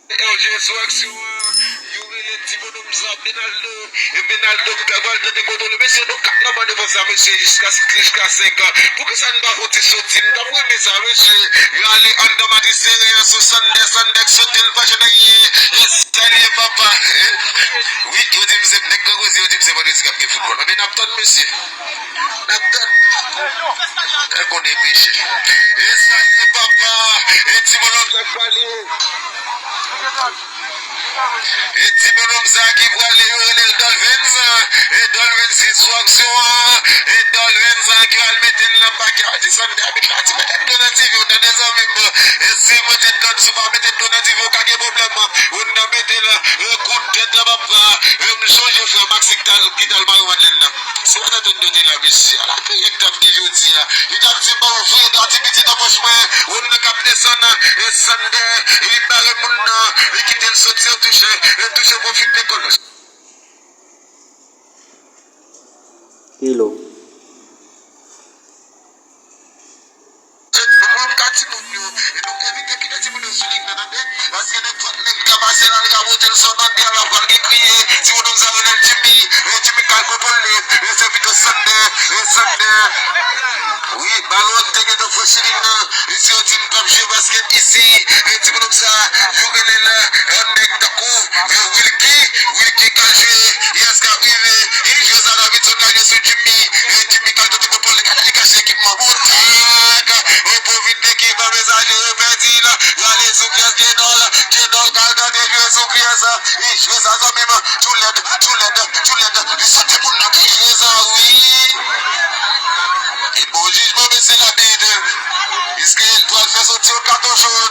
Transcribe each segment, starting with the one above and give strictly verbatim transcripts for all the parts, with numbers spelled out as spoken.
L G sou aksyon an, yo rele ti bonòm sa, Benaldo. E Benaldo k pral tante kontwole. Mesye, nou kat nan ban devan sa, mesye, jiska, jiska senk an. Poukisa n pa fè yon ti soti? M t ap renmen sa, mesye. Yo ale anndan matris teren an sou Sander, Sander k sote, l pa jwenn anyen. E salye papa. Wi, yo di m se, nèg Gran Goze, yo di m se vandredi k ap gen foutbòl. Men n ap tann, mesye. N ap tann. Nèg konnen peche. E salye papa. E ti bonòm sa k pale. E ti bonòm sa ki prale, yo rele l Dolphins. E Dolphins ki sou aksyon an. E Dolphins ki al mete l nan pakè. A di Sander abit la, di mete dlo nan ti vi w, tande zanmi m. E si mwen te tann, si w pa mete dlo nan ti vi w, ka gen pwoblèm. Ou nan mete l, e kout tèt la, papa. E m sonje frè Maxi ki t al, ki t al mare Madlèn nan. Se pa nan tèt nou te la, mesye. Ala ki nèg t ap gen jodi a. Li t ap di, "Ban m voye dwa ti pitit nan pòch mwen." Wonn nan k ap desann, e Sander, li bare moun nan, li kite l soti an touche, e touche pwofite kò l. Hello. Nou pran ka timoun yo, e nou evite kite timoun yo sou liy nan, tande. Paske nenpòt nèg ka pase la, li ka pote l sòt anndan, l ap pral gen kriye. Ti bonòm sa rele l Jimmy, e Jimmy k al kontwole, e se Vito Sander, e Sander. Wi, balon an te gentan franchi liy nan, e si yo di m p ap jwe baskèt isi, e ti bonòm sa, yo rele l, yon nèg tankou, e Wilky, Wilky k al jwe, yes, k ap rive, e jwe sa Davidson k al jwe sou Jimmy, e Jimmy k al tante kontwole, gade li kache ekipman, bon tak, e pwofite ki ban mesaje yo pèdi l, rale sou pyès Djenòl, Djenòl k al tante jwe sou pyès, e jwe sa zanmi m, too lèd, too lèd, too lèd, li sote moun nan, ki jwe sa, wi. E bon jijman, mesye labit, piske l pral fè soti yon katon jòn.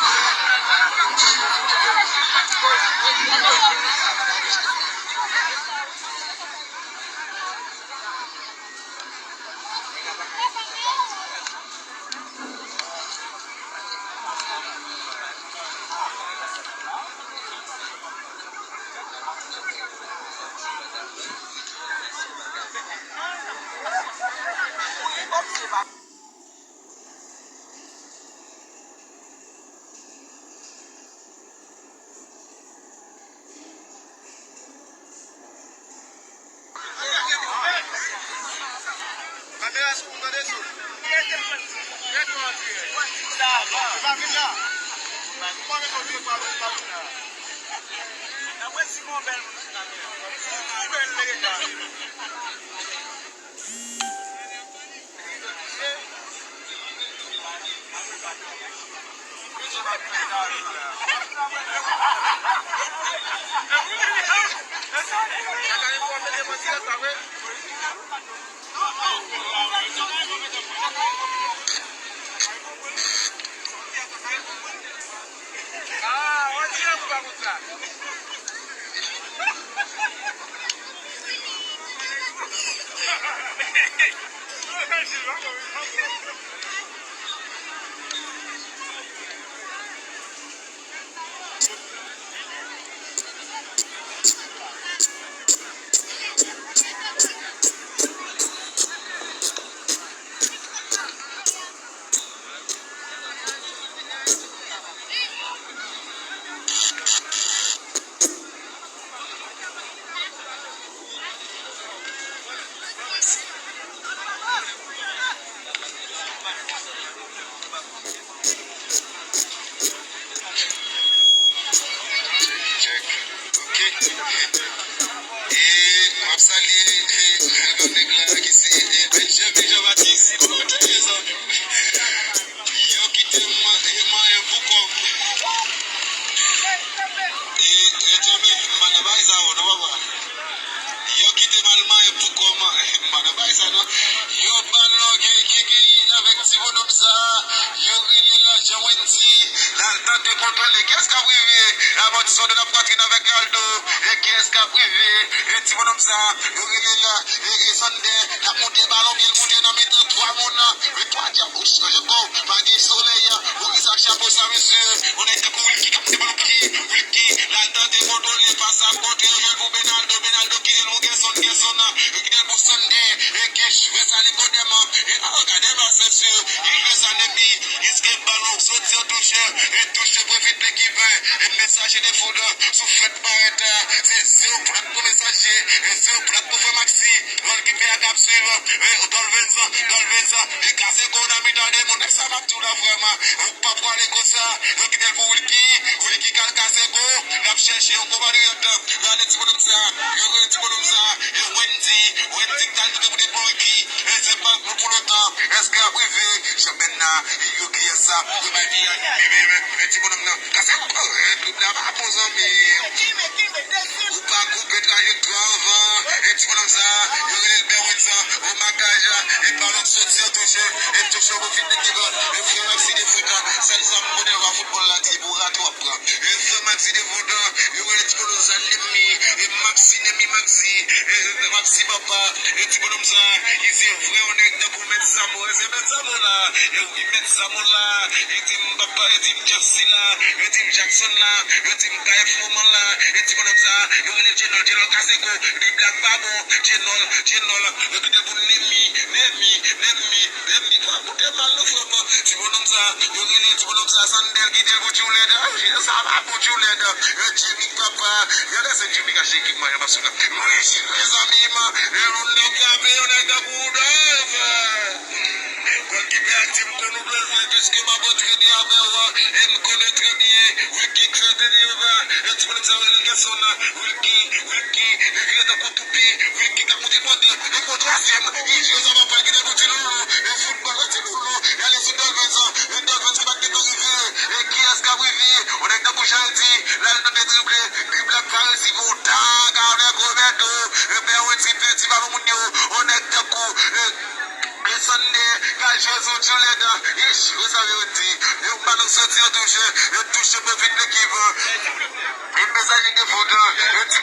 Kamera sou ou, tande sou. Rete an dirèk. Li pa vin la. Ou pa vin kote yo, pa vin, pa vin la. Nan mwen si gon bèl moun sou kamera. Ou bèl nèg sa. Check. Ok. E m ap salye, e, yon nèg la ki se, e, Benjamin Jean Baptiste. Kòman w ye, zanmi m? Yo kite m, e, manyen pou kò m. E, e, Jimmy, m pa nan bagay sa yo, non, papa. Yo kite m al manyen pou kò m. M pa nan bagay sa, non. Yon balon ki, ki genyen avèk ti bonòm sa. Yo rele l Jean Wendy. L al tante kontwole. Kiyès k ap rive? Amòtisè de la pwatrin avèk Ronaldo. E kiyès k ap rive? E ti bonòm sa. Yo rele l, e, e Sander. L ap monte balon, byen l monte nan mitan twa moun. E twa dyab, ou chanje kò w. Pa gen solèy. Ou ki sa chapo sa, mesye? On nèg tankou Wilky k ap debalon ki Wilky. L al tante kontwole, pas a kote, yo jwe l pou Benaldo. Benaldo kite l pou Gerson. Gerson, yo kite l pou Sander. E ki jwe sa, Nikodèm. E al gade pas, mesye. Li jwe sa, Nemi. Escape balon. Soti an touche, e touche pwofit lekip. E Mesaje de Foudre sou fèt parèt. Se zewo plat pou Mesaje, e zewo plat pou Frè Maxi. Goalkeeper a k ap swiv, e Dolphins, Dolphins, li kase gò nan mitan de moun. E sa m ap di w la vrèman, ou pa prale konsa. Yo kite l pou Wilky, Wilky k al kase gò. L ap chèche yon konpatriyòt. Gade ti bonòm sa, yo rele ti bonòm sa, e Wendy, Wendy k t al kite pou li pou Wilky. E se pa pou lontan. Èske ap rive? Chanpyona, yo kiyès sa? Yo bay Vian. E, e, e, e ti bonòm nan. Kasa, e, klib la pa bon, zanmi. Ou pa koupe trajektwa anvan. E ti bonòm sa, yo rele l Berwens. O makaj, e balon soti an touche. E touche pou fin de devan. E Frè Maxi de Foudre. Sèl sa m konnen nan foutbòl la, di pou rate w ap pran. E Frè Maxi de Foudre, yo rele ti bonòm sa, Nemi. E Maxi, Nemi Maxi. E Maxi papa. E ti bonòm sa, li se vrè yon nèg tankou Mèt Samo. E se Mèt Samo la. E wi, Mèt Samo la. E di m papa, e di m Jackson la. E di m Jackson la. E di m K F Moman la. E ti bonòm sa, yo rele Jenol, Jenol kase gò. Li blak pa bon. Jenol, Jenol. Yo kite pou Nemi, Nemi, Nemi, Nemi. Pran koute mal nou frè mwen. Ti bonòm sa, yo rele ti bonòm sa Sandel, kite l pou Djoulèd. Sa pa bon Djoulèd. E Jimmy papa. Gade se Jimmy kache ekipman yo, paske wi, mezanmi, e yon nèg frape, yon nèg tankou Dove. Goalkeeper a di m konn ou bezwen, piske m ap antrene avè w, e m konnen trè byen. Wilky k fè teni, e ti bonòm sa rele Gerson. Wilky, Wilky, li vire tankou toupi. Wilky k ap monte pwante, li pran twazyèm. Li jwe sa papa ki te pou ti loulou. E foutbòl, e ti loulou. E ale sou Dolphins, e Dolphins ki pa t gentan rive. E kiyès k ap rive? Yon nèg tankou Jaldi, l al tante drible. Drib la pa reyisi pou w ta, ka avèk Roberto. E Berwens ki pèdi balon moun yo. Yon nèg tankou, e, e Sunday, k al jwe sou Djoulèd. Ish, ou sa vle di. Yon balon soti an touche. E touche pwofit lekip. E Mesaje de Foudre. E ti